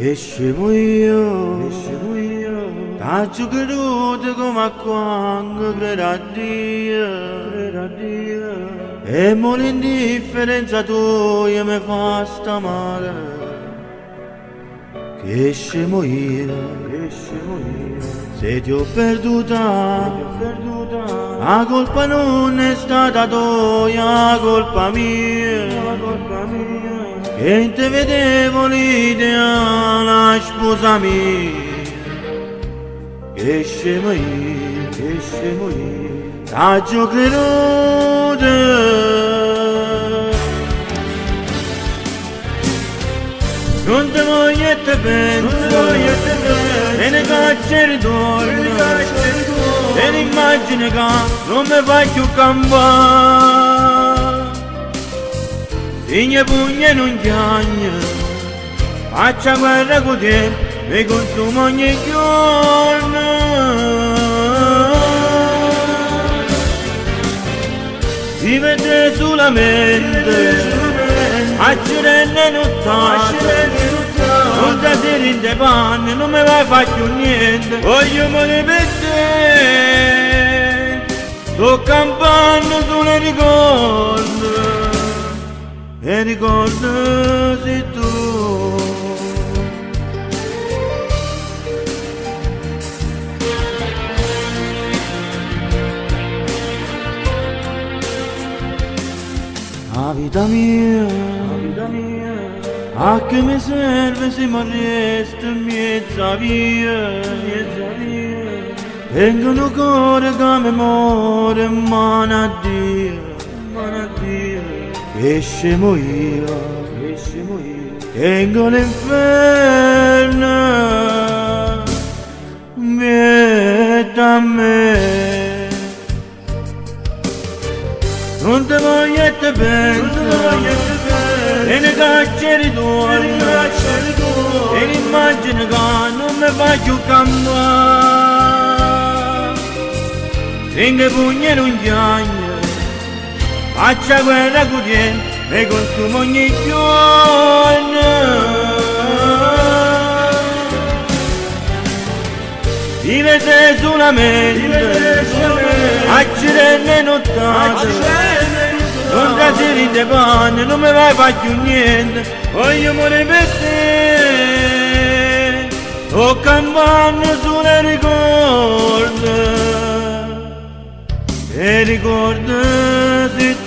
Che scemo io, t'aggio creduto come a quando credo a Dio, e mo l'indifferenza tua mi fa sta male. Che scemo io, se ti ho perduta, la colpa non è stata tua, colpa mia. Che te vedevo l'idea, la sposa mia. Che scemo io, che scemo io, t'aggio creduto. Non te voglio e te penso, e ne caccia e ritorno, e l'immagine che non mi fai più campare. Signe pugna non chiagna, faccia guerra con te, mi consumo ogni giorno. Vivete solamente, a cirene nottate, non ti si rinde panne, non mi vai a fare più niente, voglio morire per te, sto campando sulle ricordo, e ricordo sei tu. La vita mia, a che mi serve se mi resta in mezza via, Tengo un cuore che mi muore in mano a Dio, che scemo io, tengo l'inferno, vieta a me. Non te voglio e te penso, e ne caccia e ritorno, e l'immagine che non mi fa più campare. Finché pugna non chiagna, faccia guerra con te, mi consumo ogni giorno. Vivete solamente, a cirene nottate, non ti si rinde panne, non mi vai a fare più niente, voglio morire per te, sto campando sulle ricordo, e ricordo sei tu.